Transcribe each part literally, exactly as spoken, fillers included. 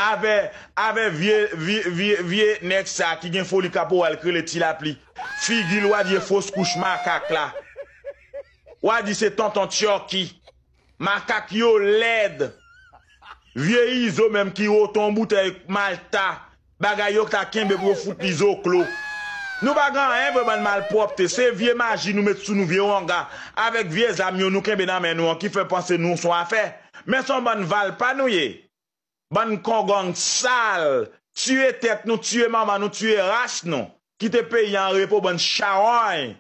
Avè, avè vye, vye, vye, vye nèg sa ki gen foli kaporal k rele Ti Lapli. Figi l, w a di e fos kouch makak la. W a di se tonton Chucky. Makak yo lèd. Vye Izo menm ki woton boutèy Malta. Bagay yo ta kenbe pou yo fout li zoklo. Nou pa gen anyen vre bann malpwòpte. Se vye maji nou met sou nou, vye wanga. Avèk vye zam yo nou kenbe nan men nou an ki fè panse nou s on afè. Men s on bann valpa nou ye. Bann kongong sal, tiye tèt nou, tiye manman nou, tiye ras nou. Kite peyi an repo, bann chawony.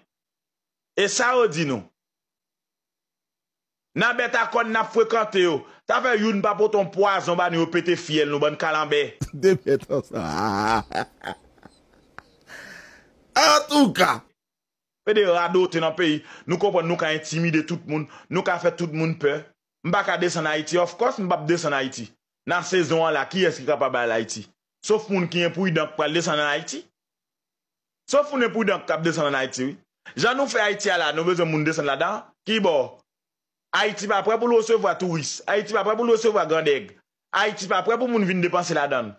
E sa yo di nou. Nan bèt a kòn n ap frekante yo. Sa fè youn pa pote yon pwazon ba nou, yo pete fyèl nou, bann kalanbè. De bèt ansanm. Antouka. Pede radote nan peyi. Nou konprann nou ka entimide tout moun. Nou ka fè tout moun pè. M pa ka desann Ayiti. Of course, m p ap desann Ayiti. Nan sezon an la, kiyès ki kapab al Ayiti? Sof moun ki enpridan k pral desann ann Ayiti. Sof moun enpridan k ap desann ann Ayiti, wi. Jan nou fè Ayiti a la, nou bezwen moun desann ladan? Kibò? Ayiti pa prè pou l resevwa touris. Ayiti pa prè pou l resevwa grandèg. Ayiti pa prè pou moun vin depanse ladan l.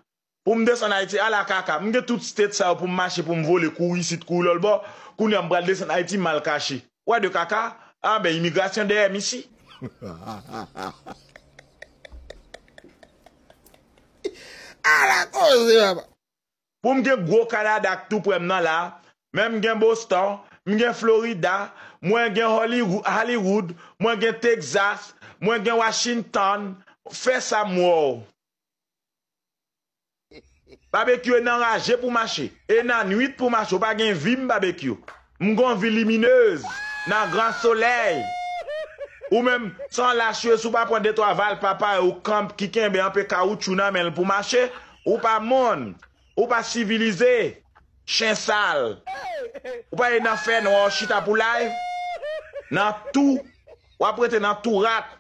Pou m desann Ayiti, ala kaka. M gen tout state sa yo pou m mache, pou m vole, kouri isit, kouri lòlbò. Kounye a m pral desann Ayiti, m al kache. Wè de kaka? Anben, imigrasyon dèyè m isi. Ala koze, papa. Pou m gen gwo Kanada k tou prè m nan la, men m gen Boston, m gen Florida, mwen gen Hollywood, Hollywood, mwen gen Texas, mwen gen Washington, fè sa m wè w. Babekyou e nan raje pou mache, e nan nwit pou mache, ou pa gen vi m Babekyou. M gon vi liminez, nan gran solèy. Ou menm, s on lach ou ye, si w pa pran de twa valpa parèy ou kanp ki kenbe anpe kawotchou nan men l pou mache, ou pa moun, ou pa sivilize, chen sal. Ou pa ye nan fènwa, w chita pou live, nan tou, w ap rete nan tou rat.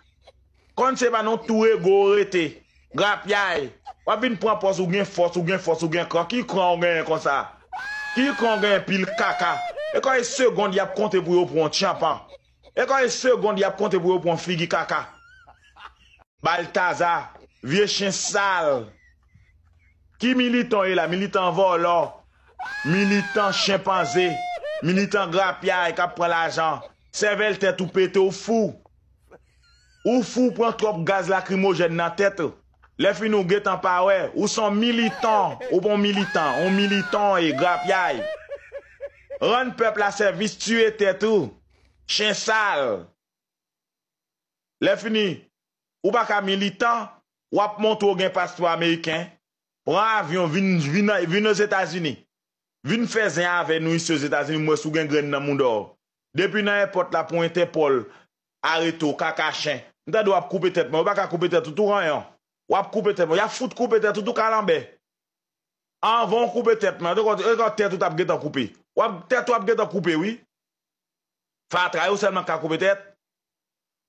Konn se pa nan tou ego w rete. Grapyay. W ap vin pran pòz ou gen fòs, ou gen fòs, ou gen kran. Ki kran w genyen konsa? Ki kran w genyen pil kaka? E kòman e segond y ap konte pou yo pran w tyanpan? E kòman e segond y ap konte pou yo pran w figi kaka? Baltaza, vye chen sal. Ki militan w ye la? Militan vòlò. Militan chenpanze. Militan grapyay k ap pran lajan. Sèvèl tèt ou pete, ou fou. Ou fou, pran twòp gaz lakrimojèn nan tèt ou. Lè fini ou gentan pa wè, ou s on militan, ou pa on militan, on militan e grapyay. Rann pèp la sèvis, tiye tèt ou. Chen sal. Lè fini, ou pa ka militan, w ap montre w gen paspò ameriken, pran avyon, vin, vin, vin Ozetazini. Vin fè zen avè nou isi Ozetazini, m wè si w gen grenn nan mouda w. Depi nan èpòt la pou Entèpòl arete w, kaka chen. M tande w ap koupe tèt mwen, yo pa ka koupe tèt ou tou ranyon. W ap koupe tèt mwen, y ap fout koupe tèt ou tou kalanbè. Anvan w koupe tèt mwen, ankò, ankò tèt ou t ap gentan koupe. W ap, tèt ou ap gentan koupe, wi. Fatra yo sèlman k ka koupe tèt.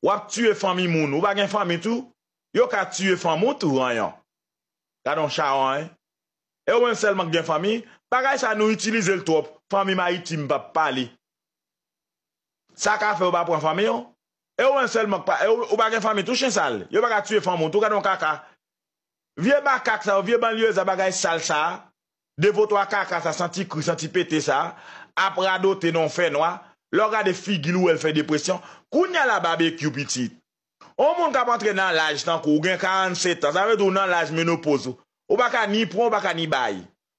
W ap tiye fanmi moun. Ou pa gen fanmi tou? Yo ka tiye fanmi w tou, ranyon. Gade yon chawony. E ou menm sèlman k gen fanmi? Bagay sa nou itilize l twòp. Fanmi m Ayiti m p ap pale. Sa ka fè yo pa pran fanmi w? E ou menm sèlman k pa, e ou, ou pa gen fanmi tou, chen sal. Yo pa ka tiye fanmi w tou, gade yon kaka. Vye makak sa yo, vye banlyeza, bagay sal sa a. De vo twa kaka sa, santi kri, santi pete sa a, ap radote nan yon fènwa. Lè w gade figi l, ou wè l fè depresyon. Kounye a la Babekyou pitit. On moun k ap antre nan laj tankou w, ou gen karannsèt an, sa vle di w nan laj menopoz ou. Ou pa ka ni pran, ou pa ka ni bay.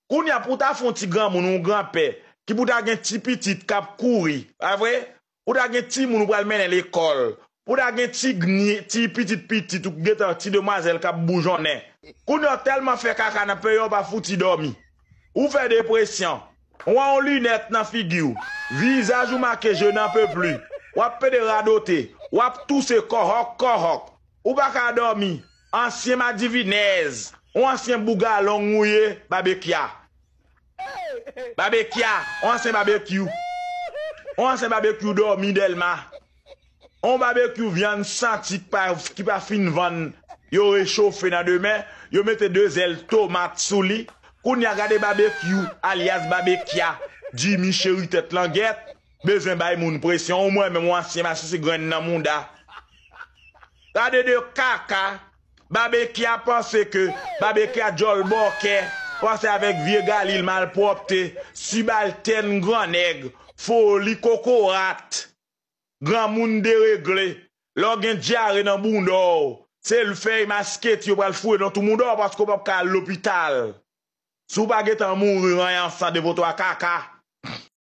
Kounye a pou w ta fè yon ti granmoun, yon granpè, ki pou ta gen ti pitit k ap kouri, pa vre? Pou w ta gen timoun ou pral mennen lekòl, pou w ta gen ti gni, ti pitit pitit ou gentan ti demwazèl k ap boujonnen. Kounye a w tèlman fè kaka nan peyi a w pa fouti dòmi. Ou fè depresyon. Ou an yon linèt nan figi w. Vizaj ou make je n'en peux plus. W ap pede radote. W ap touse kòhòk, kòhòk. Ou pa ka dòmi. Ansyen madivinèz. Ou ansyen bougalong ou ye, Babekya. Babekya. Ou ansyen babekyou. Ou ansyen babekyou dòmi Dèlma. On babekyou vyann santi ki pa, ki pa fin vann, yo rechofe nan demen, yo mete de zèl tomat sou li. Kounye a gade babekyou, alyas Babekya, Jimmy cheri tèt langèt, bezwen bay moun presyon, ou mwen menm on ansyen masisi grenn nan mouda. Gade de kaka, Babeki a panse ke Babeki a djòl bòkè, panse avèk vye galil malpwòpte, sibaltèn grannèg, foli kokorat, granmoun deregle. Lè w gen dyare nan bounda w, se l fèy masketi yo pral foure nan tou bounda w paske w p ap ka al lopital. Si w pa gentan mouri ranyan san de vo twa kaka,